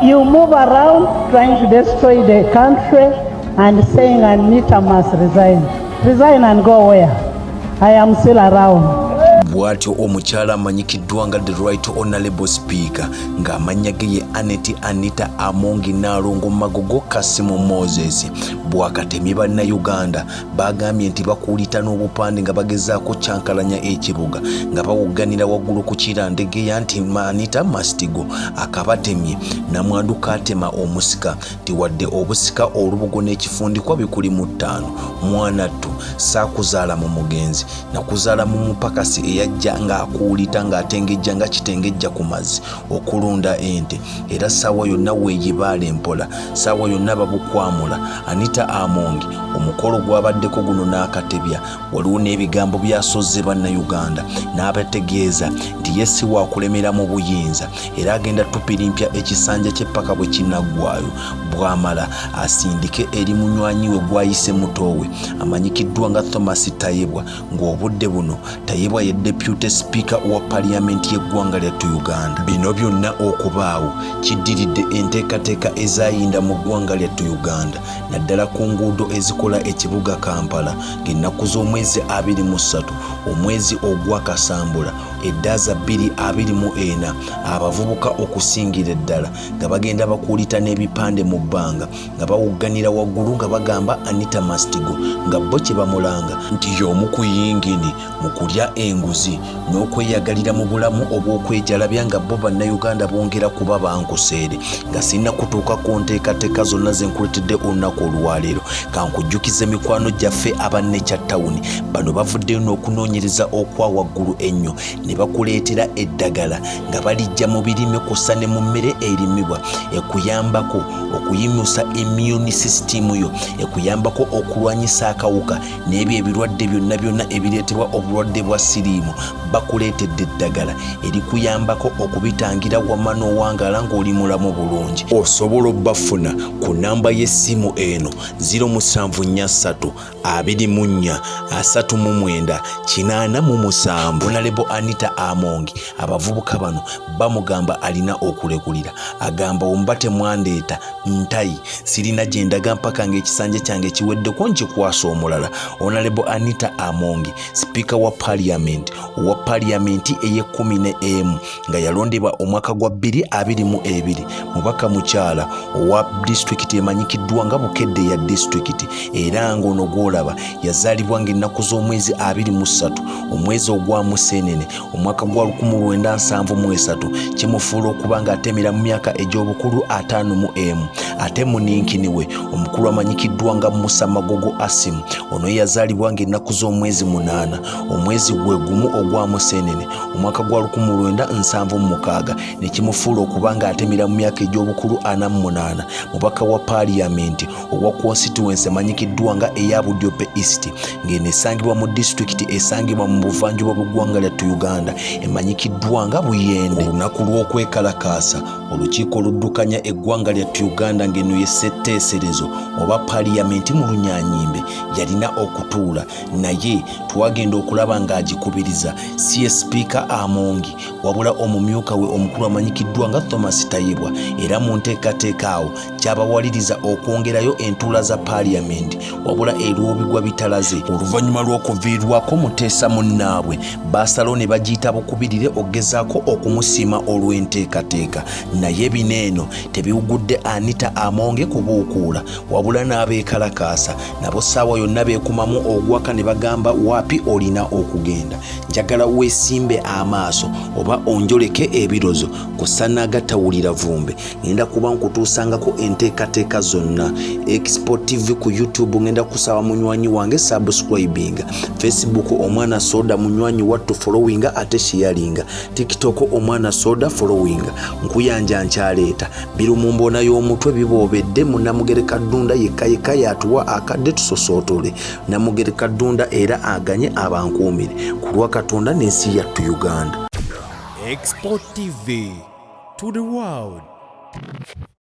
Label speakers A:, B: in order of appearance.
A: You move around trying to destroy the country and saying Anita must resign. Resign and go where? I am still around.
B: Bw'atyo omukyala amanyikiddwa nga the Right Honorable Speaker, ng'amannya ge ye Anet Anita Amongi Naalongo Magogo Kasimu Moses, bw'akatemye Bannayuganda bagambye nti bakuulita n'obupande nga bagezaako kyankalanya ekibuga, nga bawugganira waggulu ku kirandegeya nti "Anita must go". Akabatemye namwandu kaatema omusika nti wadde obusika, olubugo n'ekifundikwa bikuli mu ttaano. Mwana ttu, saakuzaala mu mugenzi, nakuzaala mu mupakasi eyajja ng'akuulita ng'atengejja nga kitengejja ku mazzi okulunda ente, era ssaawa yonna weeyibaala empola, ssaawa yonna babukwamula. Anita Amongi omukolo gwabaddeko guno n'akatebya, waliwo n'ebigambo byasozze Bannayuganda n'abategeeza nti ye si waakulemera mu buyinza, era agenda tupirimpya ekisanja ky'eppaka bwe kinaggwayo, bw'amala asindike eri munywanyi we gwayise mutoowe amanyikiddwa nga Thomas Tayebwa, ng'obudde buno Tayebwa ye Deputy Speaker wa Paliyamenti y'eggwanga lyattu Uganda. Bino byonna okubaawo kiddiridde enteekateeka ezayinda mu ggwanga lyattu Uganda, naddala ku nguudo ezikola ekibuga Kampala, ng'ennaku z'omwezi 23 omwezi ogwakasambula eddaaza 2024, abavubuka okusingira eddala nga bagenda bakuulita n'ebipande mu bbanga nga bawugganira waggulu nga bagamba "Anita must go", nga bo kye bamulanga nti y'omu ku yingini mu kulya enguzi n'okweyagalira mu bulamu obw'okwejalabya, nga bo Bannayuganda bongera kuba bankuseere. Nga sirina kutuuka ku nteekateeka zonna ze nkuletedde olunaku olwaleero, kankujjukiza emikwano gyaffe aba Nature Town. Bano bavuddeyo n'okunoonyereza okwa waggulu ennyo ne bakuleetera eddagala nga balijja mu birime kussa ne mu mmere erimibwa, ekuyambako okuyimusa immune system yo, ekuyambako okulwanyisa akawuka n'ebyo ebirwadde byonna byonna ebireetebwa obulwadde bwa siriimu. Bakuleetedde eddagala erikuyambako okubitangira wamma n'owangaala ng'oli mulamu bulungi. Osobola obbafuna ku namba y'essimu eno: 0743 24 39 87. Honorable Anita Amongi, abavubuka bano bamugamba alina okulekulira. Agamba, "Omuba temwandeeta ntayi, sirina gye ndaga mpaka ng'ekisanja kyange kiweddeko nkikwasa omulala." Honorable Anita Amongi, sipiika wa Parliament owa Paliyamenti ey'e-11, nga yalondebwa omwaka gwa 2022, mubaka mukyala owa disitulikiti emanyikiddwa nga Bukedde ya disitulikiti, era ng'ono gw'olaba yazaalibwa ng'ennaku z'omwezi 23 omwezi ogwa Museenene omwaka gwa 1973, kimufuula okuba ng'atemera mu myaka egy'obukulu 51. Ate muninkini we omukulu amanyikiddwa nga Musa Magogo Asimu, ono ye yazaalibwa ng'ennaku z'omwezi 8 omwezi gwe gumu ogwa Museenene omwaka gwa 1976, ne kimufuula okuba ng'atemera mu myaka egy'obukulu 48, mubaka wa Paaliyamenti owa constituency emanyikiddwa nga eya Budiope East, ng'eno esangibwa mu disitulikiti esangibwa mu buvanjuba bw'eggwanga lyattu Uganda emanyikiddwa nga Buyende. Olunaku lw'okwekalakaasa, olukiiko oluddukanya eggwanga lyattu Uganda, ng'eno ye ssetteeserezo oba Paliyamenti mu Lunyanyimbe, yalina okutuula, naye twagenda okulaba ng'agikubiriza si ye Sipiika Amongi, wabula omumyuka we omukulu amanyikiddwa nga Thomas Tayebwa, era mu nteekateeka awo kyabawaliriza okwongerayo entuula za Paaliyamenti, wabula erwobigwa bitalaze. Oluvannyuma lw'okuviirwako muteesa munnaabwe, baasalawo ne bagiyita bukubirire okugezaako okumusiima olw'enteekateeka, naye bino eno tebiwugudde Anita Amonge kubuukuula, wabula n'abeekalakaasa nabo ssaawa yonna beekumamu ogwaka ne bagamba, "Waapi, olina okugenda." Njagala weesimbe amaaso oba onjoleke ebirozo ku sanagatawulira vumbe. Ngenda kuba nkutuusangako enteekateeka zonna. Expo TV ku YouTube, ngenda kusaba munywanyi wange subscribinga. Facebook, Omwana Soda, munywanyi wattu followinga ate sharinga. TikTok, Omwana Soda followinga. Nkuyanja nkyaleeta biri mu mbona y'omutwe biboobedde. Munamugereka Ddunda yekka yekka yatuwa akadde tusosootole. Namugereka Ddunda era aganye abankuumire ku lwa Katonda n'ensi yattu Uganda.
C: Expo TV to the world.